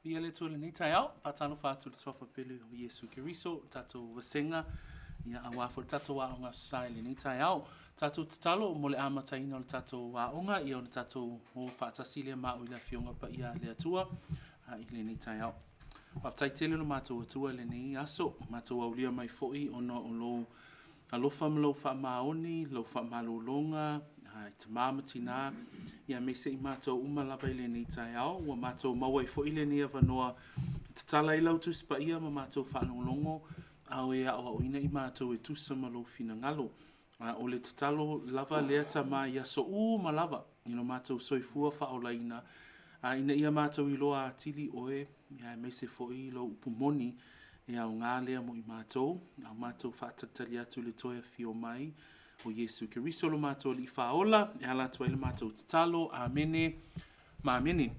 Viia le Atua i lenei taeao, faatalofa atu i le Suafa pele o Iesu Keriso, le tatou vasega, ia aua foi le tatou aoga Aso Sa i lenei taeao. Tatou tatalo mo le amataina o le tatou aoga, ia ona tatou o faatasi lea ma au i le Afioga Paia a le Atua i lenei taeao. Faafetai tele lo matou Atua i lenei aso, ua matou aulia mai foi ona o lou alofa ma lou faamaoni, lau faamalologa i tama ma tina, aemaise i matou uma lava i lenei taeao. Ua matou maua ai foi lenei avanoa e tatala ai lau Tusi Paia ma matou faalogologo a o e aoaoina i matou e tusa ma lou finagalo. A o le tatalo lava lea Tama i aso uma lava i lo matou soifua faaolaina, a ina ia matou iloa atili oe, aemaise foi lou upu moni e aoga lea mo i matou, a o matou faatalitali atu i le toe afio mai o Iesu Keriso lo matou Alii Faaola, e ala atu ai le matou tatalo. Amene ma amene.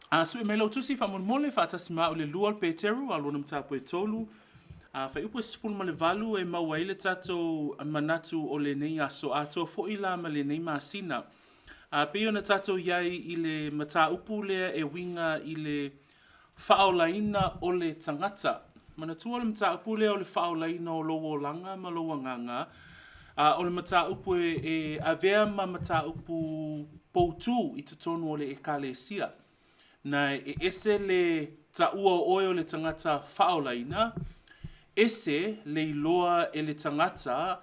A sue mai lau tusi faamolemole faatasi ma au i le 2 o le Peteru a lona mataupu e 3, a fuaiupu e 18 e maua ai le tatou manatu o lenei aso atoa foi la ma lenei masina. A pei ona tatou i ai i le mataupu lea e uiga i le faaolaina o le tagata. Manatua le mataupu lea o le faaolaina o lou olaga ma lou agaga, a o le mataupu e avea ma mataupu poutū i totonu o le Ekalesia. Na e ese le taua o oe o le tagata faaolaina, ese le iloa e le tagata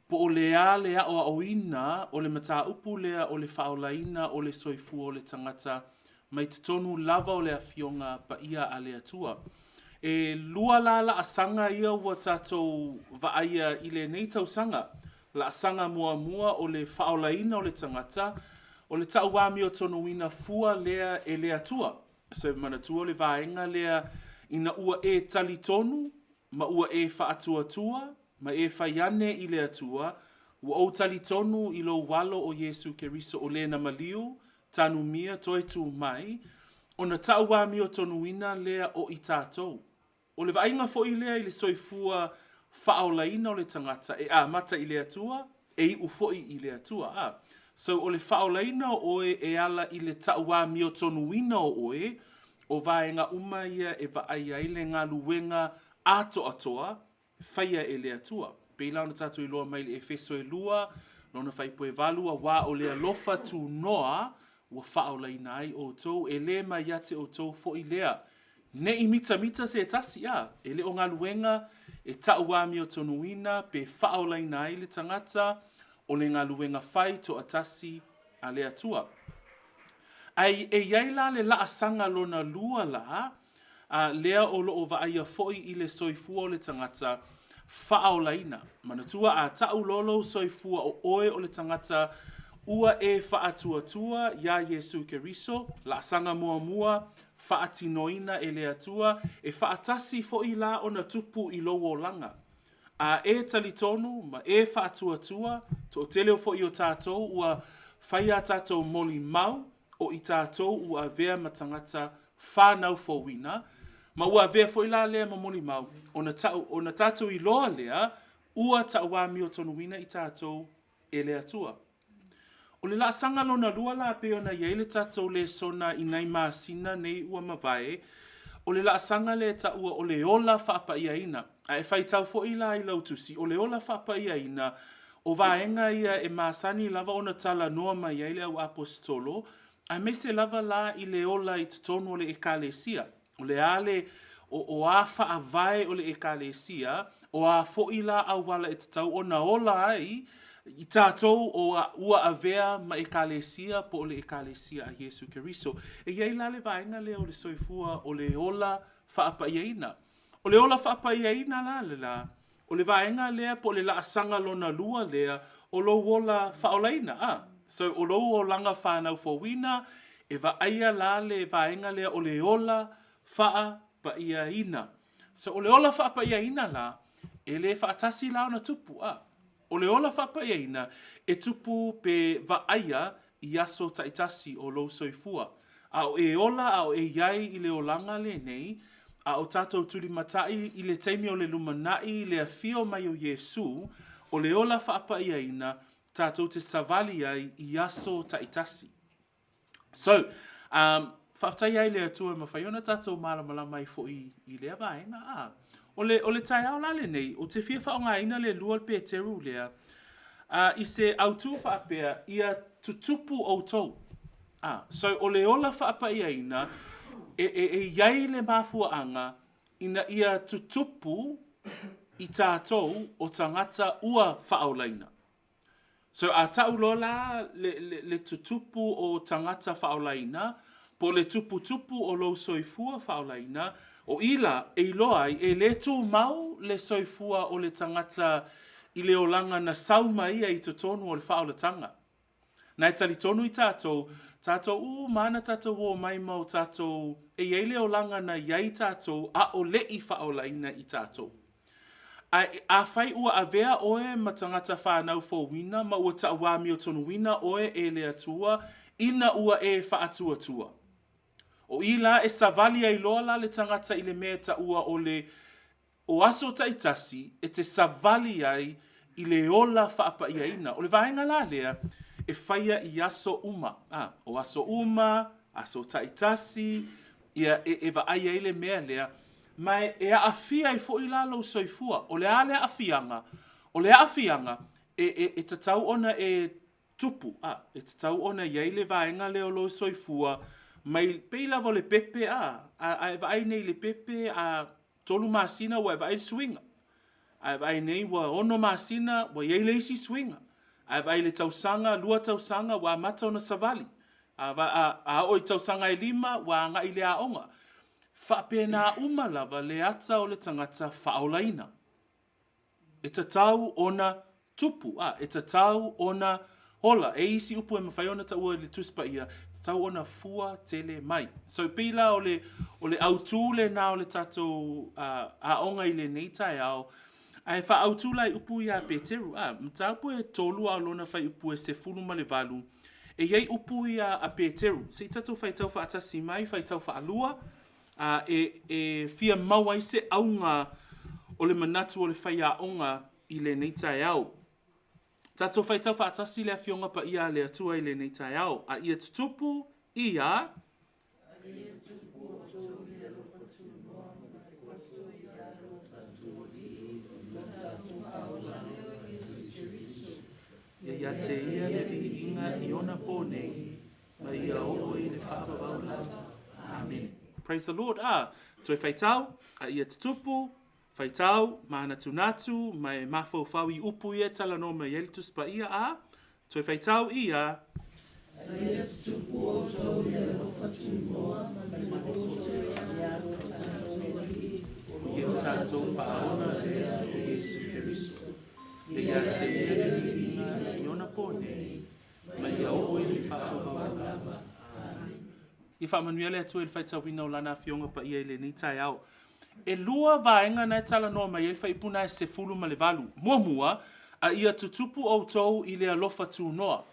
po o le a le aoaoina o le mataupu lea o le faaolaina o le soifua o le tagata mai totonu lava o le Afioga Paia a le Atua. E lua la laasaga ia ua tatou vaaia i lenei tausaga. Laasaga muamua o le faaolaina o le tagata, o le tau amiotonuina fua lea e le Atua. So e manatua le vaega lea ina ua e talitonu ma ua e faatuatua ma e fai ane i le Atua, ua ou talitonu i lou alo o Iesu Keriso o le na maliu, tanumia, toe tu mai, ona tau amiotonuina lea o i tatou. O le vaaiga foi lea i le soifua faaolaina o le tagata e amata i le Atua, e iu foi i le Atua. A. So o le faaolaina o oe e ala i le tau amiotonuina o oe, o vaega uma ia e vaaia ai le galuega atoatoa faia e le Atua. Pei la ona tatou iloa mai le Efeso e 2, lona fuaiupu e 8, aua o le alofa tunoa ua faaolaina ai outou, e le mai ia te outou foi lea. Ne i mitamita se tasi, a, e le o galuega e tau amiotonuina pe faaolaina ai le tagata, o le galuega fai toatasi a le Atua. Ae e i ai la le laasaga lona lua la, a lea o lo o vaaia foi i le soifua o le tagata faaolaina. Manatua a tau loa lou soifua o oe o le tagata ua e faatuatua iā Iesu Keriso, laasaga muamua faatinoina e le Atua, e faatasi foi la ona tupu i lou olaga. A e talitonu ma e faatuatua, toatele foi o tatou ua fai a tatou molimau o i tatou ua avea ma tagata fanau fouina, ma ua avea foi la lea ma molimau, ona tau, ona tatou iloa lea ua tau amiotonuina i tatou e le Atua. O le laasaga lona lua la pei ona i ai le tatou lesona i nai masina nei ua mavae, o le laasaga lea e taua o le ola faapaiaina. A e faitau foi la i lau tusi, o le ola faapaiaina, o vaega ia e masani lava ona talanoa mai ai le au aposetolo, aemaise lava la i le ola i totonu o le Ekalesia. O le a le, o a faavae o le Ekalesia, o a foi la auala e tatau ona ola ai i tatou o ua avea ma Ekalesia po o le Ekalesia a Iesu Keriso. E i ai la le vaega lea o le soifua o le ola faapaiaina. O le ola faapaiaina la le la, o le vaega lea po o le laasaga lona lua lea o lou ola faaolaina. A. So o lou olaga fanau fouina, e vaaia la le vaega lea o le ola faapaiaina. So o le ola faapaiaina la, e le faatasi la ona tupu. A. O le ola faapaiaina e tupu pe vaaia i aso taitasi o lou soifua. A o e ola a o e i ai i le olaga lenei, a o tatou tulimatai i le taimi o le lumanai i le afio mai o Iesu, o le ola faapaiaina tatou te savali ai i aso taitasi. So, um, Faafetai ai i le Atua e mafai ona tatou malamalama ai foi i lea vaega. A, o le, o le taeao la lenei, ou te fia faaaogaina le 2 Peteru lea, a, i se autū faapea, ia tutupu outou. A, so o le ola faapaiaina, e, e, e i ai le mafuaaga ina ia tutupu i tatou o tagata ua faaolaina. So a tau loa la le, le, le tutupu o tagata faaolaina, po o le tuputupu o lou soifua faaolaina, o i la e iloa ai e le tumau le soifua o le tagata i le olaga na sau ma ia i totonu o le faaolataga. Na e talitonu i tatou, tatou uma lava na tatou omai ma o tatou, e i ai le olaga na i ai tatou a o le i faaolaina i tatou. Ae afai ua avea oe ma tagata fanau fouina ma ua tauamiotonuina oe e le Atua ina ua e faatuatua. O i la e savali ai loa la le tagata i le mea e taua o le o aso taitasi e te savali ai i le ola faapaiaina. O le vaega la lea e faia i aso uma. A, o aso uma, aso taitasi, ia e, e vaai ai le mea lea, ma e, e aafia ai foi la lou soifua. O le a le aafiaga? O le aafiaga e, e, e tatau ona e tupu, a, e tatau ona i ai le vaega lea o lou soifua mai pei lava o le pepe, a, a, a e vaai nei i le pepe, a 3 masina ua e vaai i le suiga. A e vaai nei ua 6 masina ua i ai le isi suiga. A e vaai i le tausaga, 2 tausaga ua amata ona savali. A, a, a oo i tausaga e 5 ua agai i le aoga. Faapena uma lava le ata o le tagata faaolaina. E tatau ona tupu, a, e tatau ona ola. E i isi upu e mafai ona taua i le Tusi Paia, e tatau ona fua tele mai. So e pei la o le, o le autū lenā o le tatou uh, aoga i lenei taeao, ae faaautu la i upu ia Peteru, a, mataupu e 3 a o lona fuaiupu e 18, e i ai upu ia a Peteru. Se i tatou faitau faatasi mai, faitau faalua, a, e, e fia maua ai se auga o le manatu o le faiaoga i lenei taeao. Tatou faitau faatasi le Afioga Paia a le Atua i lenei taeao, a ia tutupu ia Ia ia te ia le viiga i ona pō nei, ma ia oo i le faavavau lava. Amene. Praise the Lord. Ah, toe faitau, a ia tutupu, faitau, mānatunatu, ma e mafaufau i upu ia e talanoa mai ai le Tusi Paia, a, toe faitau ia. A ia tutupu outou i le alofa tunoa ma le poto ia lo tatou Alii, o ia o tatou Faaola lea o Iesu Keriso. Ia ia te ia le viiga i ona pō nei, ma ia oo i le faavavau lava. Amene. Ia faamanuia le Atua i le faitauina o Lana Afioga Paia i lenei taeao. E lua vaega na e talanoa mai ai le fuaiupu na e 18. Muamua, a ia tutupu outou i le alofa tunoa.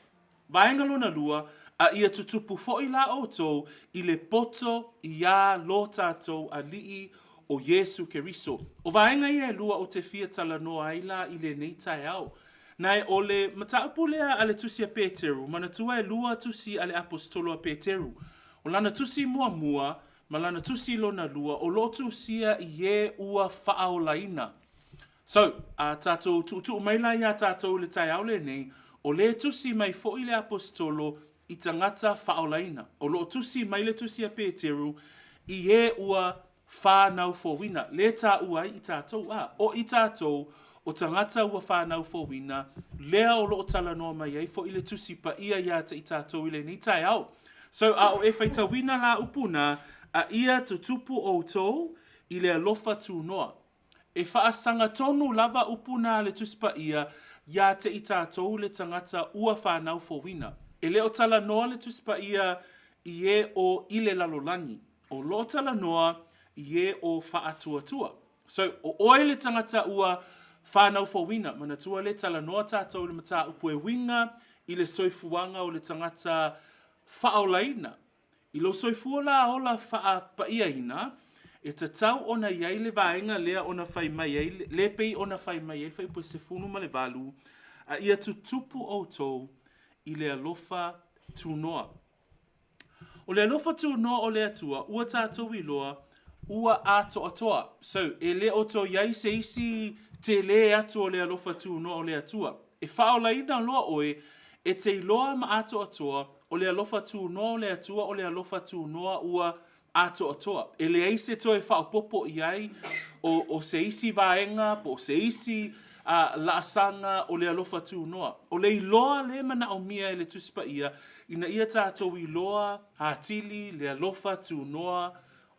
Vaega lona lua, a ia tutupu foi la outou i le poto iā lo tatou Alii o Iesu Keriso. O vaega ia e lua ou te fia talanoa ai la i lenei taeao. Na e o le mataupu lea a le tusi a Peteru, manatua e lua tusi a le Aposetolo a Peteru. O lana tusi muamua ma lana tusi lona lua o lo o tusia i e ua faaolaina. So, a tatou tuutuu mai la iā tatou i le taeao lenei, o lea e tusi mai foi le Aposetolo i tagata faaolaina. O lo o tusi mai le tusi a Peteru i e ua whānau fouina, lea taua ai i tatou, a, o i tatou, o tagata ua whānau fouina, lea o lo o talanoa mai ai foi le Tusi Paia iā te i tatou i lenei taeao. So, a o e faitauina la upu na, a ia tutupu outou i le alofa tunoa. E faasagatonu lava upu na a le Tusi Paia iā te i tatou le tagata ua whānau fouina. E le o talanoa le Tusi Paia i e o i le lalolagi. O lo o talanoa i e o faatuatua. So, o oe le tagata ua whānau fouina, manatua le talanoa tatou i le mataupu e uiga i le soifuaga o le tagata faaolaina. I lou soifua la ola faapaiaina, e tatau ona i ai le vaega lea ona fai mai ai, le pei ona fai mai ai le fuaiupu e 18, a ia tutupu outou i le alofa tunoa. O le alofa tunoa o le Atua ua tatou iloa ua atoatoa. So, e le o toe i ai se isi tele atu o le alofa tunoa o le Atua. E faaolaina loa oe e te iloa ma atoatoa o le alofa tunoa o le Atua o le alofa tunoa ua atoatoa. E leai se toe faaopoopo i ai o, o se isi vaega po o se isi a, laasaga o le alofa tunoa. O le iloa lea e manaomia e le Tusi Paia ina ia tatou iloa atili le alofa tunoa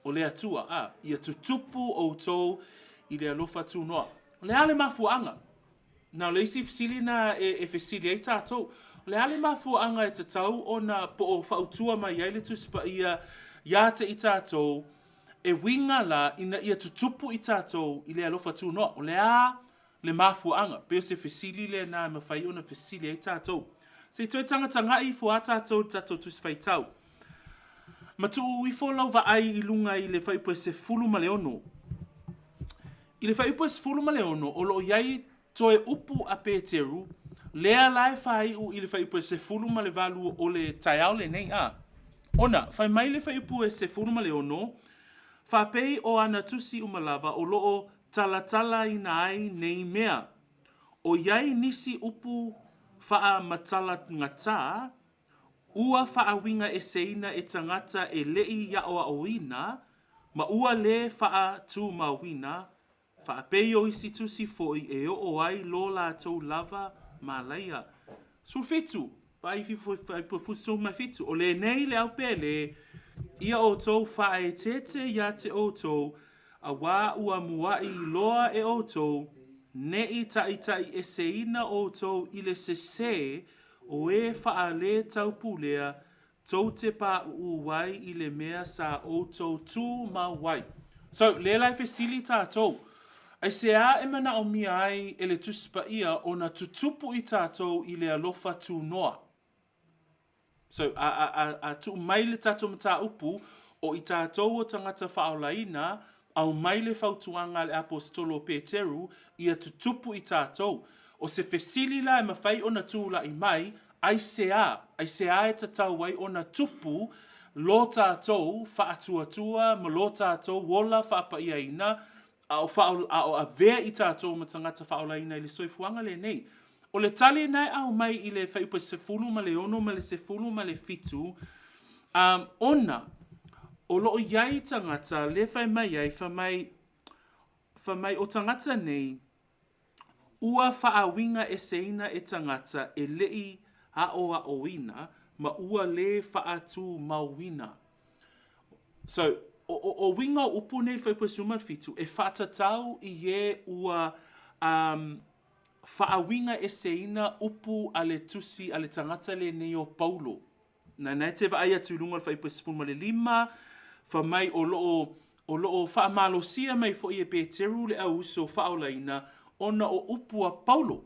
o le Atua, a, ia tutupu outou i le alofa tunoa. O le a le mafuaaga? Na o le isi fesili lena e, e fesili ai tatou. O le a le mafuaaga e tatau ona po o fautua mai ai le Tusi Paia ia te i tatou e uiga la ina ia tutupu i tatou i le alofa tunoa? O le a le mafuaaga? Pei o se fesili lena e mafai ona fesili ai tatou. Se i toe tagatagai ifo lava tatou i le tatou Tusi Faitau. Ma tuu ifo lau vaai i luga i le fuaiupu e 16. I le fuaiupu e 16, o lo o i ai toe upu a Peteru, lea la e faaiu i le fuaiupu e 18 o le taeao lenei. A, ona, fai mai le fuaiupu e 16, Faapei o ana tusi uma lava o lo o talatalaina ai nei mea. O i ai nisi upu faamatalagata ua faauigaeseina e tagata e le i aoaoina ma ua lē faatumauina, faapei o isi tusi foi e oo ai lo latou lava malaia. 17, 17, O lenei le au pele, ia outou faaeteete ia te outou, auā ua muaʻi iloa e outou, ne i taitaieseina outou i le sesē o e faaletaupulea tou te pauu ai i le mea sa outou tumau ai. So, lea la e fesili tatou, aisea e manaomia ai e le Tusi Paia ona tutupu i tatou i le alofa tunoa? So, a, a, a, a tuu mai le tatou mataupu, o i tatou o tagata faaolaina, aumai le fautuaga a le Aposetolo o Peteru, ia tutupu i tatou. O se fesili la e mafai ona tulai mai, aisea? Aisea e tatau ai ona tupu lo tatou faatuatua ma lo tatou ola faapaiaina a o, faa, a o avea i tatou ma tagata faaolaina i le soifuaga lenei? O le tali lena e aumai i le fuaiupu 16 ma le 17, um, ona o lo o i ai tagata lea fai mai ai, fai mai, fai mai o tagata nei, ua faauigaeseina e tagata e le i aoaoina ma ua lē faatumauina. So, o, o, o uiga o upu nei i le fuaiupu 17, e faatatau i e ua um, faauigaeseina upu a le tusi a le tagata lenei o Paulo. Na na e te vaai atu i luga o le fuaiupu 15, fai mai o lo o, o lo o faamalosia mai foi e Peteru le au uso faaolaina ona o upu a Paulo.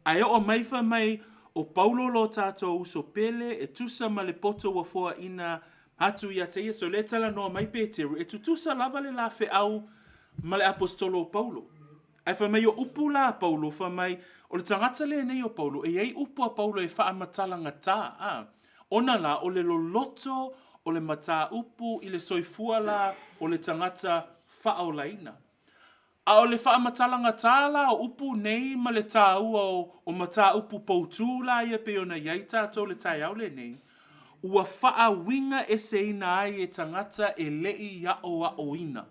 Ae oo mai fai mai o Paulo lo tatou uso pele e tusa ma le poto ua foaina atu ia te ia. So lea e talanoa mai Peteru, e tutusa lava le la feau ma le Aposetolo o Paulo. Ae fai mai o upu la a Paulo, fai mai, o le tagata lenei o Paulo, e i ai upu a Paulo e faamatalagata, a, ona la o le loloto o le mataupu i le soifua la o le tagata faaolaina. A o le faamatalagata la o upu nei ma le tāua o, o mataupu poutū la ia pei ona i ai tatou i le taeao lenei, ua faauigaeseina ai e tagata e le i aoaoina.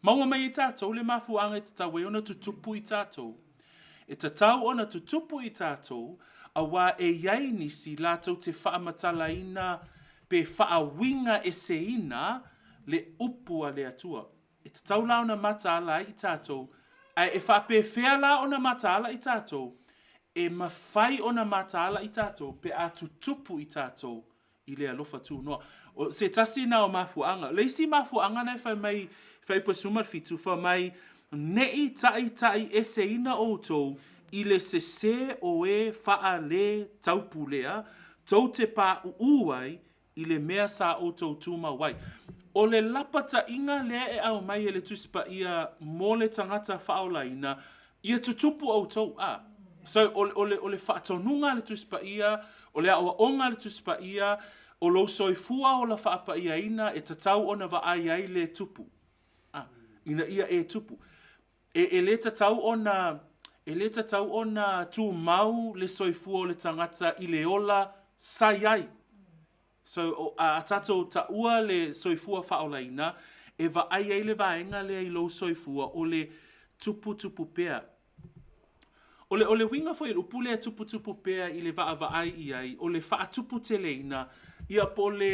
Maua mai e tatou le mafuaaga e tatau ai ona tutupu i tatou. E tatau ona tutupu i tatou, auā e i ai nisi latou te faamatalaina pe faauigaeseina le upu a le Atua. E tatau la ona mataala ai i tatou, ae e faapefea la ona mataala i tatou? E mafai ona mataala i tatou pe a tutupu i tatou i le alofa tunoa. O se tasi na o mafuaaga. O le isi mafuaaga na e fai mai, fuaiupu 17, fai mai, Ne i taitaieseina outou i le sesē o e faaletaupulea, tou te pauu ai i le mea sa outou tumau ai. O le lapataiga lea e aumai e le Tusi Paia mo le tagata faaolaina, ia tutupu outou. A. So, o, o, le, o le faatonuga a le Tusi Paia, o le aoaoga a le Tusi Paia, O lou soifua ola faapaiaina e tatau ona vaai ai le tupu. A, ina ia e tupu. E, e le tatau ona, e le tatau ona tumau le soifua o le tagata i le ola sa i ai. So, o, a, a tatou taua le soifua faaolaina, e vaai ai le vaega lea i lou soifua o le tuputupu pea. O le, o le uiga foi o le upu lea tuputupu pea i le vaavaai i ai, o le faatuputeleina, ia po o le,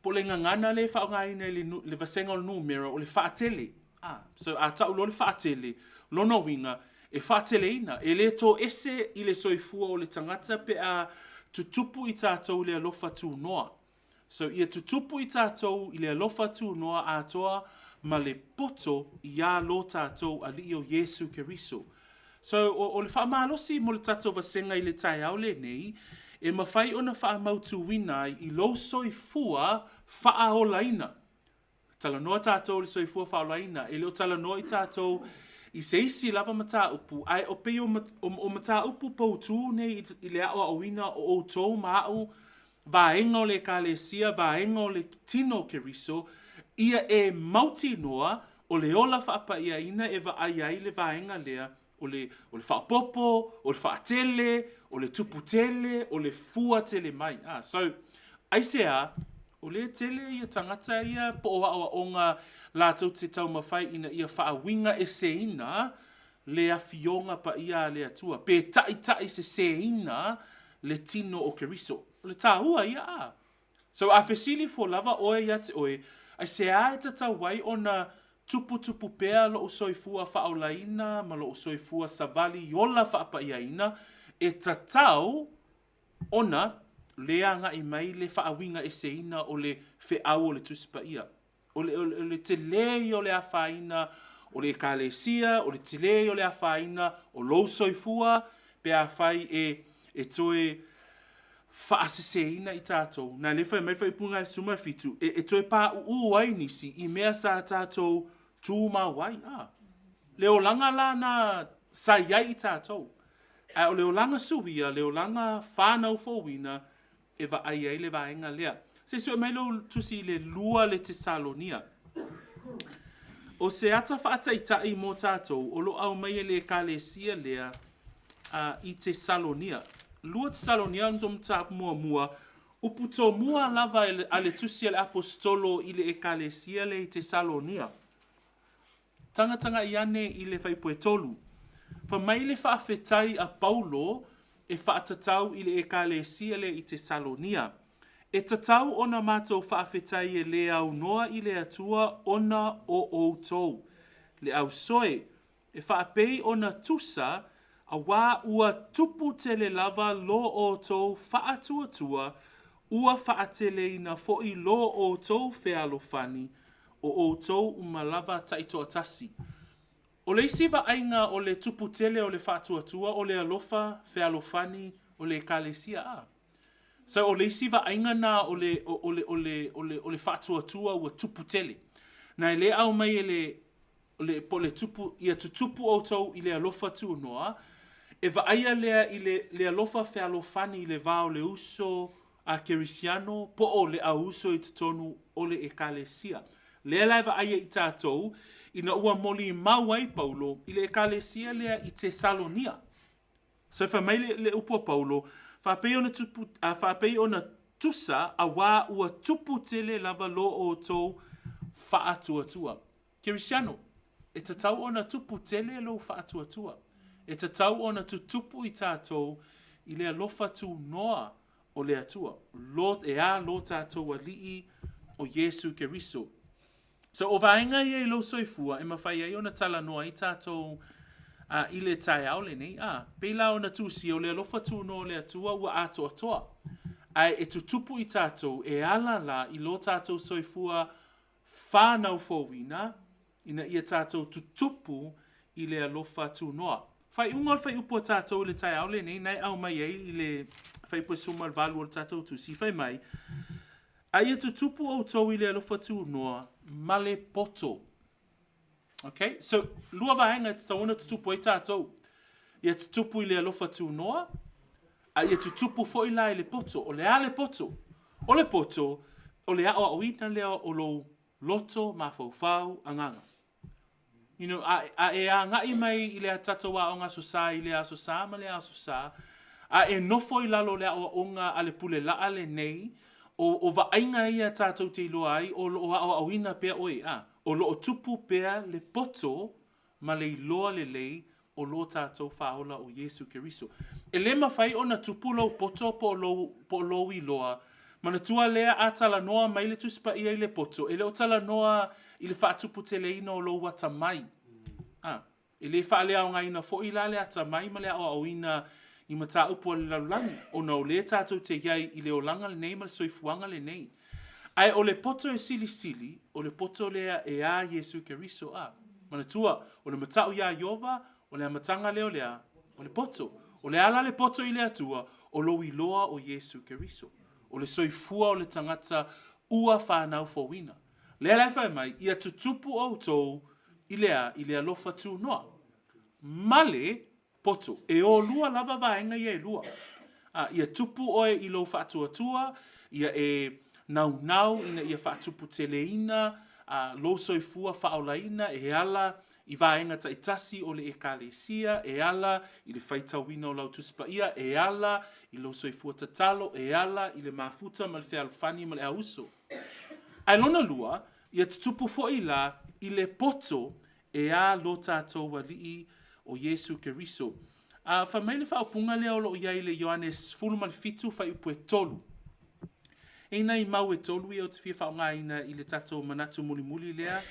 po o le gagana lea e faaaogaina i le, le vasega o le numera, o le faatele. Ah, so a tau loa le faatele, lona uiga, e faateleina, e le toese i le soifua o le tagata pe a tutupu i tatou i le alofa tunoa. So ia tutupu i tatou i le alofa tunoa atoa ma le poto iā lo tatou Alii o Iesu Keriso. So o, o le faamalosi mo le tatou vasega i le taeao lenei, e mafai ona faamautuina ai i lou soifua faaolaina. Talanoa tatou i le soifua faaolaina, e le o talanoa i tatou i se isi lava mataupu, ae o pei o, o, o mataupu poutū nei i le aoaoina o outou ma a'u, vaega o le Ekalesia, vaega o le tino o Keriso, ia e mautinoa o le ola faapaiaina e vaai ai le vaega lea o le, o le faaopoopo, o le faatele, o le tupu tele, o le fua tele mai. Ah, so, aisea, o lea e tele ia tagata ia po o aoaoga latou te taumafai ina ia faauigaeseina le Afioga Paia a le Atua, pe taitaiseseina le tino o Keriso. O le tāua ia, a. So, a fesili fua lava ʻoe iā te ʻoe, aisea e tatau ai ona tuputupu pea loʻu soifua faaolaina ma loʻu soifua savali ola faapaiaina, e tatau ona le agai mai le faauigaeseina o le feau o le Tusi Paia. O le, o le, o le telē ia o le afaina o le Ekalesia, o le telē ia o le afaina o lou soifua, pe afai e, e toe faaseseina i tatou. Na lea e fai mai le faaiupu 17, e, e toe pauu ai nisi i mea sa tatou tumau ai. A. Le olaga la na sa i ai i tatou. Ae o le olaga suia, le olaga fanau fouina, e vaai ai le vaega lea. Se i sue mai lou tusi i le 2 le Tesalonia. O se ata faataitai mo tatou o lo o aumai e le Ekalesia lea i Tesalonia. 2 Tesalonia, o le mataupu muamua, upu tomua lava a le tusi a le Aposetolo i le Ekalesia lea i Tesalonia. Tagatagai ane i le fuaiupu e 3. Fai mai le faafetai a Paulo e faatatau i le Ekalesia lea i Tesalonia. E tatau ona matou faafetai e le aunoa i le Atua ona o outou, le ausoe, e faapei ona tusa, auā ua tupu tele lava lo outou faatuatua, ua faateleina foi lo outou fealofani, o outou uma lava taitoatasi. O le isi vaaiga o le tupu tele o le faatuatua o le alofa fealofani o le Ekalesia. A. So o le isi vaaiga na o le, o le, o le, o le, o le faatuatua ua tupu tele. Na e le aumai e le, le, po o le tupu, ia tutupu outou i le alofa tunoa, e vaaia lea i le, le alofa fealofani i le va o le uso a Kerisiano po o le auuso i totonu o le Ekalesia. Lea la e vaaia i tatou, ina ua molimau ai Paulo i le Ekalesia lea i Tesalonia. So fai mai le, le upu a Paulo, faapei ona, tupu, a, faapei ona tusa auā ua tupu tele lava lo outou faatuatua. Kerisiano, e tatau ona tupu tele lou faatuatua. E tatau ona tutupu i tatou i le alofa tunoa o le Atua, lo, e a lo tatou Alii o Iesu Keriso. So o vaega ia i lou soifua e mafai ai ona talanoa ai tatou i le taeao lenei. A, pei la ona tusia o le alofa tunoa o le Atua ua atoatoa. Ae e tutupu i tatou e ala la i lo tatou soifua whānau fouina, ina ia tatou tutupu i le alofa tunoa. Faaiuga o le fuaiupu a tatou i le taeao lenei na e aumai ai i le fuaiupu e 18 o le tatou tusi, fai mai, A ia tutupu outou i le alofa tunoa ma le poto. Okay? So, lua vaega e tatau ona tutupu ai tatou. Ia tutupu i le alofa tunoa, a ia tutupu foi la i le poto. O le a le poto? O le poto, o le aʻoaʻoina lea o lou loto, mafaufau, agaga. You know, a, a e agaʻi mai i le tatou aoga Aso Sa i lea Aso Sa ma lea Aso Sa, a e nofo i lalo o le aʻoaʻoga a le pule laʻa lenei, o, o vaaiga ia tatou te iloa ai o loo aʻoaʻoina pea ʻoe, a, o loo tupu pea le poto ma le iloa lelei o lo tatou Faaola o Iesu Keriso. E le mafai ona tupu lou poto po o lou, po o lou iloa, manatua lea a talanoa mai le Tusi Paia i le poto, e le o talanoa i le faatuputeleina o lou atamai. A, e le faaleaogaina foi la le atamai ma le aoaoina i mataupu a le lalolagi, ona o lea tatou te i ai i le olaga lenei ma le soifuaga lenei. Ae o le poto e silisili, o le poto lea e a Iesu Keriso, a. Manatua, o le mata'u iā Ieova, o le amataga lea o le a? O le poto. O le a la le poto i le Atua? O lou iloa o Iesu Keriso. O le soifua o le tagata ua fanau fouina. Lea la e fai mai, ia tutupu ʻoutou i le a? I le alofa tunoa. Ma le poto. E o lua lava vaega ia e lua. A, ia tupu ʻoe i lou faatuatua, ia e naunau ina ia faatuputeleina a, lou soifua faaolaina e ala i vaega taitasi o le Ekalesia, e ala i le faitauina o lau Tusi Paia, e ala i lou soifua tatalo, e ala i le mafuta ma le fealofani ma le auuso. Ae lona lua, ia tutupu foi la i le poto e a lo tatou Alii o Iesu Keriso. A, fai mai le faaupuga lea o lo o i ai i le Ioane 17 fuaiupu e 3. E i nai mau e tolu ia ou te fia faaaogaina i le tatou manatu mulimuli lea.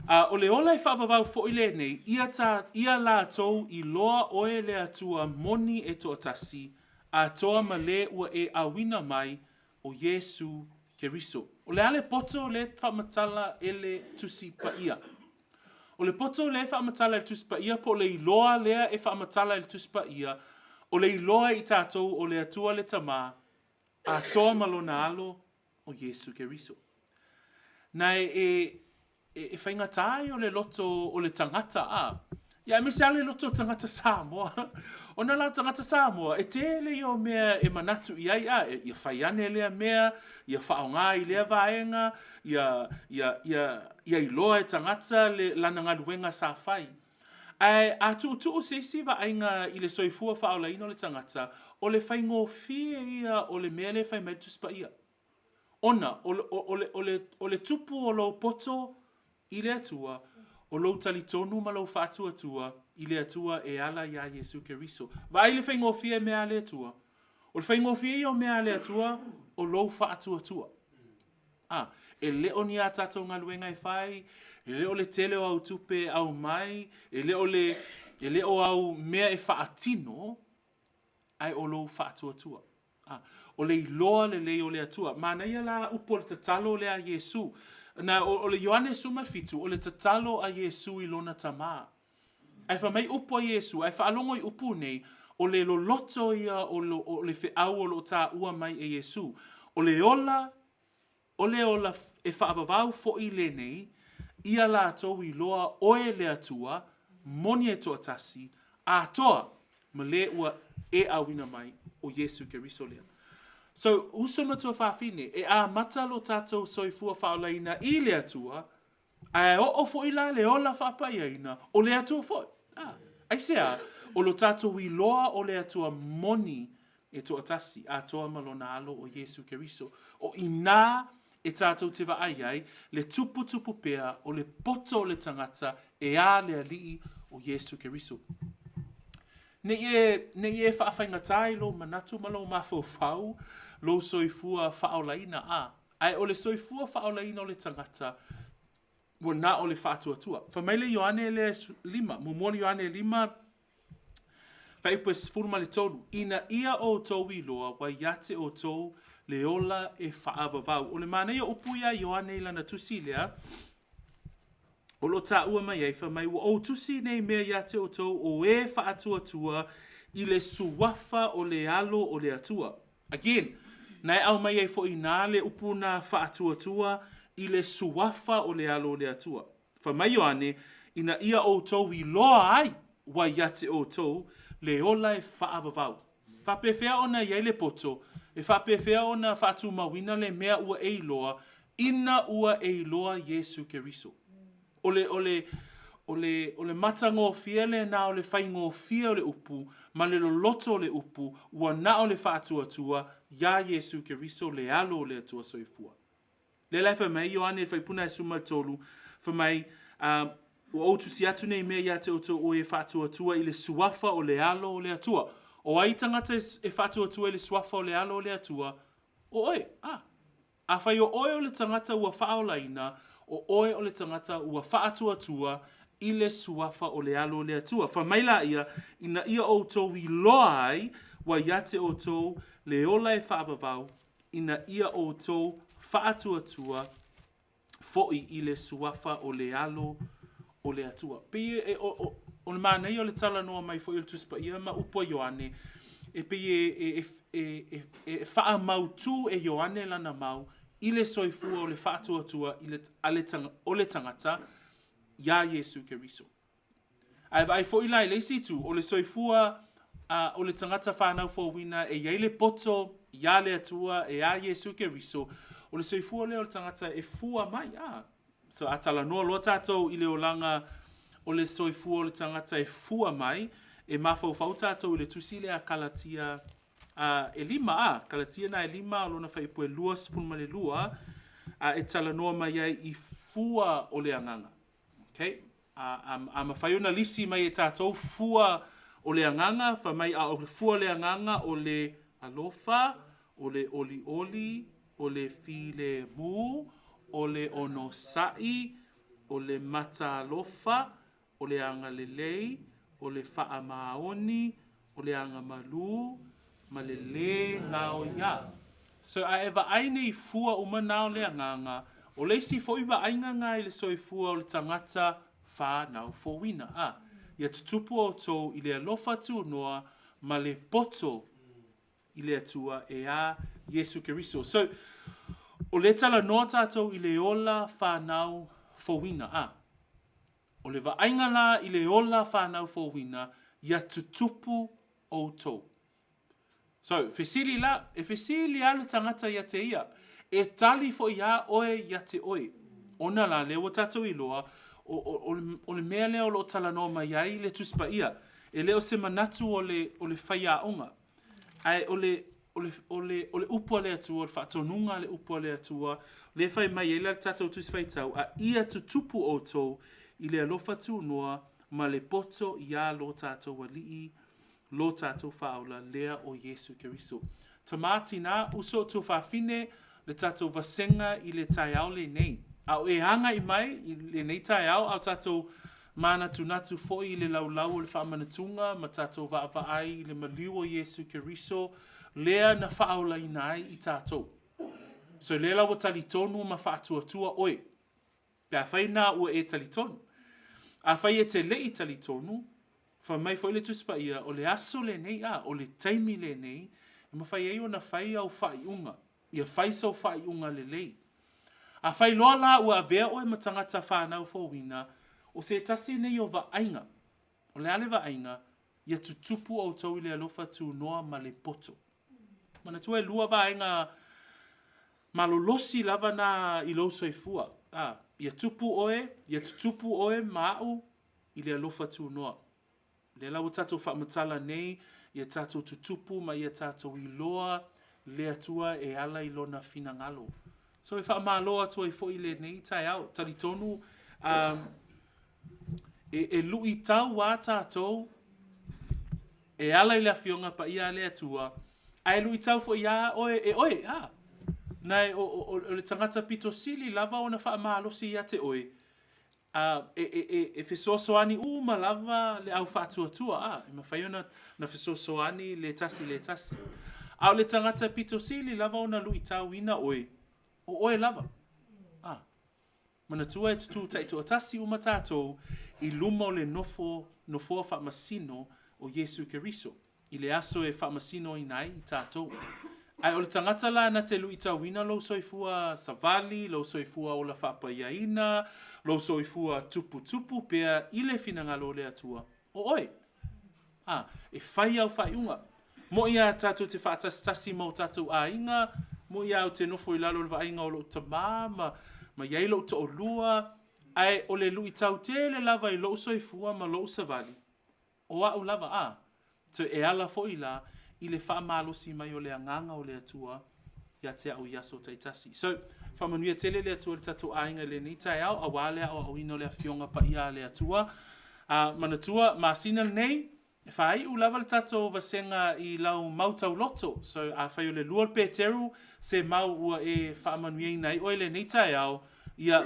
A, o le ola e faavavau foi lenei, ia, ta, ia latou iloa oe le Atua moni e toatasi, atoa ma le ua e auina mai, o Iesu Keriso. O le a le poto lea e faamatala e le Tusi Paia? O le poto lea e faamatala e le Tusi Paia po o le iloa lea e faamatala e le Tusi Paia, o le iloa i tatou o le Atua le Tama, atoa ma lona Alo o Iesu Keriso. Na e, e, e faigata ai o le loto o le tagata, a. Ia, aemaise lava le loto o le tagata Samoa. Ona la o le tagata Samoa, e tele ia o mea e manatu i ai, a, ia fai ane lea mea, ia faaaoga i lea vaega, ia, ia, ia, ia iloa e tagata le, lana galuega sa fai. Ae a tuutuu se isi vaaiga i le soifua faaolaina o le tagata, o le faigofie ia o le mea lea e fai mai ai le Tusi Paia. Ona o, o, o, le, o, le, o le tupu o lou poto i le Atua, o lou talitonu ma lou faatuatua i le Atua e ala iā Iesu Keriso. Vaai le faigofie mea a le Atua. O le faigofie ia o mea a le Atua, o lou faatuatua. A, e le o ni a tatou galuega e fai, e le o le tele o au tupe e aumai, e le o le, e le o au mea e faatino, ae o lou faatuatua. A, o le iloa lelei o le Atua. Manaia la upu o le tatalo lea a Iesu. Na, o, o le Ioane 17, o le tatalo a Iesu i lona Tama. Ae fai mai upu a Iesu, ae faalogo i upu nei, o le loloto ia o, lo, o le feau o lo o taua mai e Iesu. O le ola O le ola e faavavau foi lenei, ia latou iloa oe le Atua moni e toatasi, atoa ma le ua e auina mai, o Iesu Keriso lea. So, uso ma tuafafine, e amata lo tatou soifua faaolaina i le Atua, Ae oo foi la le ola faapaiaina, o le Atua foi. A, aisea? O lo tatou iloa o le Atua moni e toatasi, atoa ma lona Alo o Iesu Keriso. O inā e tatou te vaai ai, le tuputupu pea o le poto o le tagata e a le Alii o Iesu Keriso. Ne i e, ne i e faafaigata i lou manatu ma lou mafaufau, lou soifua faaolaina, a. Ae o le soifua faaolaina o le tagata, ua na o le faatuatua. Fai mai le Ioane lea 5, muamua le Ioane 5, fuaiupu e 13, ina ia outou iloa ua ia te outou le ola e faavavau. O le manaia o upu ia a Ioane i lana tusi lea, o lo o taua mai ai, fai mai, ua ou tusi nei mea ia te outou o e faatuatua i le suafa o le Alo o le Atua. Again, na e aumai ai foi inā le upu na faatuatua i le suafa o le Alo o le Atua. Fai mai Ioane, ina ia outou iloa ai ua ia te outou le ola e faavavau. Faapefea ona i ai le poto E faapefea ona faatumauina le mea ua e iloa, ina ua e iloa Iesu Keriso? O le, o le, o le, o le matagofie lena o le faigofie o le upu ma le loloto o le upu, ua na o le faatuatua iā Iesu Keriso le Alo o le Atua Soifua. Lea la e fai mai ai Ioane i le Faipuna e 13, fai mai, uh, ua ou tusi atu nei mea ia te outou o e faatuatua i le suafa o le Alo o le Atua. O ai tagata e faatuatua i le suafa o le Alo o le Atua? O oe. Ah. Afai o oe o le tagata ua faaolaina, o oe o le tagata ua faatuatua i le suafa o le Alo o le Atua. Fai mai laia, ina ia outou iloa ai, ua ia te outou le ola e faavavau, ina ia outou faatuatua foi i le suafa o le Alo o le Atua. Pei e, o, o, o le manaia o le talanoa mai foi o le Tusi Paia ma upu a Ioane, e pei e, e, e, e, e faamautu e Ioane lana mau i le soifua o le faatuatua i le, a le, o le tagata iā Iesu Keriso. Ae vaai foi la i le isi itu, o le soifua a, o le tagata fanau fouina e i ai le poto iā le Atua e a Iesu Keriso, o le soifua lea o le tagata e fua mai. A, so a talanoa loa tatou i le olaga o le soifua o le tagata e fua mai, e mafaufau tatou i le tusi lea a Kalatia a, e lima, a, Kalatia na e lima, o lona fuaiupu e 22, a, e talanoa mai ai i fua o le agaga. Okay? A, a, a mafai ona lisi mai e tatou fua o le agaga, fai mai a o le fua o le agaga o le alofa, o le olioli, o le filemu, o le onosai, o le mataalofa, o le agalelei, o le faamaoni, o le agamalu, ma le lē gaoiā. So a e vaai nei i fua uma na o le agaga, o le isi foi vaaiga na i le soifua o le tagata fanau fouina. A, ia tutupu outou i le alofa tunoa ma le poto i le Atua e a Iesu Keriso. So, o lea e talanoa tatou i le ola fanau fouina. A, o le vaaiga la i le ola fanau fouina, ia tutupu outou. So, fesili la, e fesili lava le tagata ia te ia, e tali foi a oe ia te oe. Ona la, lea ua tatou iloa, o, o, o, le, o le mea lea o lo o talanoa mai ai le Tusi Paia, e le o se manatu o le, o le faiaoga, ae o le, o le, o le, o le upu a le Atua, o le faatonuga a le upu a le Atua, lea e fai mai ai la le tatou Tusi Faitau, a ia tutupu outou i le alofa tunoa ma le poto iā lo tatou Alii lo tatou Faaola lea o Iesu Keriso. Tamā, tinā, uso, tuafafine, le tatou vasega i le taeao lenei. A o e agai mai i lenei taeao a o tatou manatunatu foi i le laulau o le faamanatuga ma tatou vaavaai i le maliu o Iesu Keriso lea na faaolaina ai i tatou. So lea la ua talitonu ma faatuatua oe. Pe afai na ua e talitonu. Afai e te le i talitonu, fai mai foi le Tusi Paia, o le aso lenei, a, o le taimi lenei, e mafai ai ona fai au faaiuga, ia fai sou faaiuga lelei. Afai loa la ua avea oe ma tagata fanau fouina, o se tasi nei o vaaiga, o le a le vaaiga, ia tutupu outou i le alofa tunoa ma le poto. Manatua e lua vaega malolosi lava na i lou soifua. A, ia tupu oe, ia tutupu oe ma au i le alofa tunoa. Lea la ua tatou faamatala nei, ia tatou tutupu ma ia tatou iloa le Atua e ala i Lona finagalo. So e faamalo atu ai foi i lenei taeao. Talitonu, um, e, e luitau a tatou e ala i le Afioga Paia a le Atua, ae luitau foi iā oe e oe, a. Na e, o, o, o le tagata pito sili lava ona faamalosi ia te oe, a, e, e, e, e fesoasoani uma lava le au faatuatua, a, e mafai ona na fesoasoani le tasi i le tasi. A o le tagata pito sili lava ona luitauina oe, o oe lava. A. Manatua e tutū taitoatasi uma tatou i luma o le nofo, nofoa faamasino o Iesu Keriso, i le aso e faamasinoina ai i tatou. Ae o le tagata la na te luitauina lou soifua savali, lou soifua ola faapaiaina, lou soifua tuputupu pea i le finagalo o le Atua, o oe. A, e fai au faaiuga. Moʻi lava tatou te faatasitasi ma o tatou aiga, moʻi lava ou te nofo i lalo o le vaaiga o lou tamā ma i ai lou toalua, ae o le luitau tele lava i lou soifua ma lou savali, o au lava a. So e ala foi la i le faamalosi mai o le Agaga o le Atua ia te au i aso taitasi. So, faamanuia tele le Atua i le tatou aiga i lenei taeao aua le aoaoina o le Afioga Paia a le Atua. Manatua, masina lenei, e faaiu lava le tatou vasega i lau mau tauloto. So, afai o le 2 Peteru se mau ua e faamanuiaina ai oe i lenei taeao, ia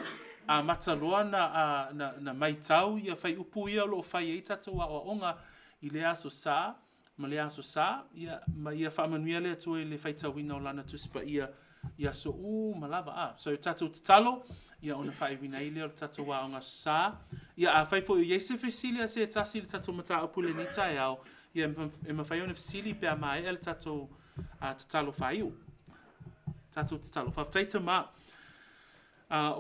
amata loa na matau ia fuaiupu ia o lo o fai ai tatou aoaoga i lea Aso Sa ma lea Aso Sa, ia, ma ia faamanuia le Atua i le faitauina o Lana Tusi Paia i aso uma lava. A. So, tatou tatalo, ia ona faaiuina ai lea o le tatou Aoga Aso Sa. Ia, afai foi o i ai se fesili a se tasi i le tatou mataupu i lenei taeao, ia e mafai ona fesili pe a maea le tatou tatalo faaiu. Tatou tatalo. Faafetai Tamā.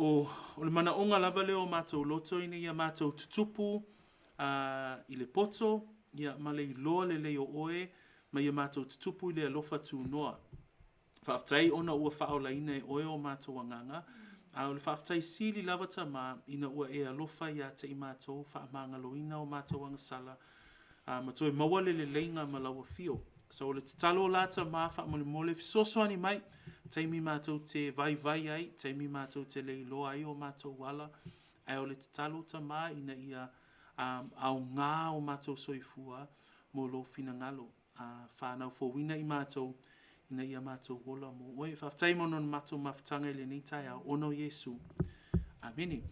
O le manaoga lava lea o matou loto ina ia matou tutupu i le poto ia, ma le iloa lelei o oe ma ia matou tutupu i le alofa tunoa. Faafetai ona ua faaolaina e oe o matou agaga, a o le faafetai sili lava Tamā ina ua e alofa ia te i matou faamagaloina o matou agasala ma toe maua le leleiga ma lau afio. So o le tatalo la Tamā faamolemole fesoasoani mai, taimi matou te vaivai ai, taimi matou te le iloa ai o matou ala, ae o le tatalo Tamā ina ia aoga o matou soifua mo lou finagalo. Fanau fouina i matou ina ia matou ola mo oe. Faafetai mo le matou mafutaga i lenei taeao ona o Iesu. Amene.